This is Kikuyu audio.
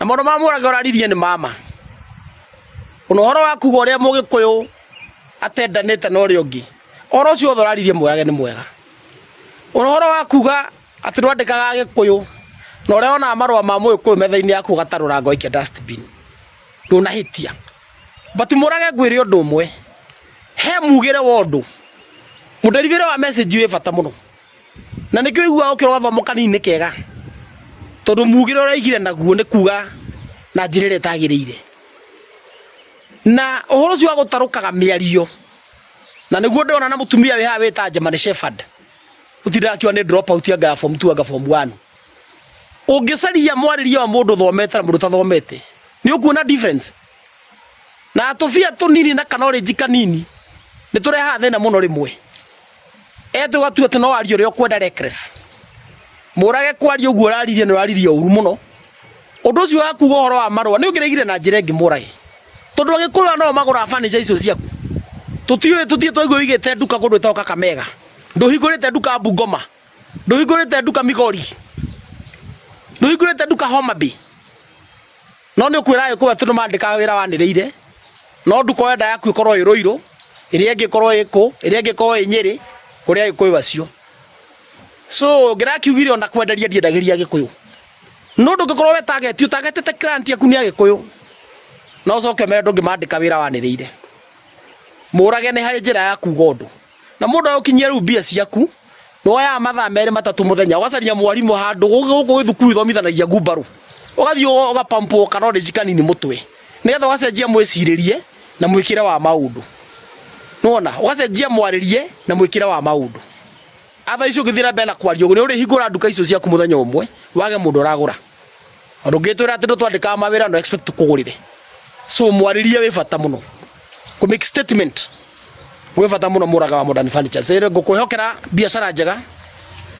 Na maũndũ ma Mũrage ũraririe nĩ mama. Ona ũhoro wa kuga ũrĩa Mũgĩkũyũ atendanĩte na ũrĩa ũngĩ. Ũhoro ũcio wothe ũraririe Mũrage nĩ mwega. Ona ũhoro wa kuga atĩ ndwandĩkaga Agĩkũyũ na ũrĩa wonaga marũa ma Mũgĩkũyũ metha-inĩ yaku ũgatarũranga ũgaikia dustbin. Ndũnahĩtia. But Mũrage ngwĩre ũndũ ũmwe. He mugĩre wa ũndũ. Mũderivĩre wa message wĩ bata mũno. Na nĩkĩo ũiguaga ũkĩrwo gathomo kanini nĩ kega. Tondũ mugĩre ũrĩa oigire naguo nĩ kuga na njĩra ĩrĩa ĩtagĩrĩire. Na ũhoro ũcio wa gũtarũkaga mĩario na nĩguo ndĩrona na mũtumia wĩ haha wĩta German Shepherd ũtindaga akiuga nĩ drop out anga ya form 2 anga form 1. Ũngĩcaria mwarĩrie wa mũndũ ũthomete na mũndũ ũtathomete nĩ ũkuona difference. Na tũbia tũnini na knowledge kanini nĩ tũrehaga thĩna mũno rĩmwe. Ethe ũgatua atĩ no warie ũrĩa ũkwenda reckless. Mũrage kwaria ũguo ũraririe nĩ ũraririe ũru mũno. Ũndũ ũcio wa kuga ũhoro wa marũa nĩ ũngĩraigire na njĩra ĩngĩ Mũrage. Tondũ Agĩkũyũ aya no magũraga furniture icio ciaku. Tũtiũĩ tũthiĩ twaigua ũigĩte nduka kũndũ ĩtagwo Kakamega. Ndũhingũrĩte nduka Bungoma. Ndũhingũrĩte nduka Migori. Ndũhingũrĩte nduka Homa Bay. No nĩ ũkwĩra Agĩkũyũ atĩ ndũmandĩkaga wĩra wanĩrĩire. No nduka ũrenda yaku ĩkorwo ĩ Ruiru, ĩrĩa ĩngĩ ĩkorwo ĩ kũ, ĩrĩa ĩngĩ ĩkorwo ĩ Nyĩrĩ, kũrĩ Agĩkũyũ acio. So ngĩrakiugire ona kwenderia ndiendagĩria Agĩkũyũ. No ndũngĩkorwo we target ũtargetete client yaku nĩ Agĩkũyũ. Na ũcoke ũmere ndũngĩmandĩka wĩra wanĩrĩire. Mũrage nĩ harĩ njĩra ya kuga ũndũ. Na mũndũ agũkinyia rĩu mbia ciaku, nĩ woyaga mathaa merĩ matatũ mũthenya ũgacaria mwarimũ handũ gũkũ gwĩ thukuru ithomithanagia ngumbarũ. Ũgathiĩ ũgapampwo ka knowledge kanini mũtwe. Nĩgetha ũgacenjia mwĩcirĩrie na mwĩkĩre wa maũndũ. Nĩwona? Ũgacenjia mwarĩrie na mwĩkĩre wa maũndũ. Atha icio ũngĩthiĩ na mbere na kwaria ũguo nĩ ũrĩhingũra nduka icio ciaku mũthenya ũmwe wage mũndũ ũragũra. Tondũ ũngĩtwĩra atĩ ndũtwandĩkaga mawĩra no expect tũkũgũrĩre. So mwarĩrie wĩ bata mũno. Kũ make statement gwĩ bata mũno Mũraga wa Modern Furniture. Ngũkwĩhokera biacara njega.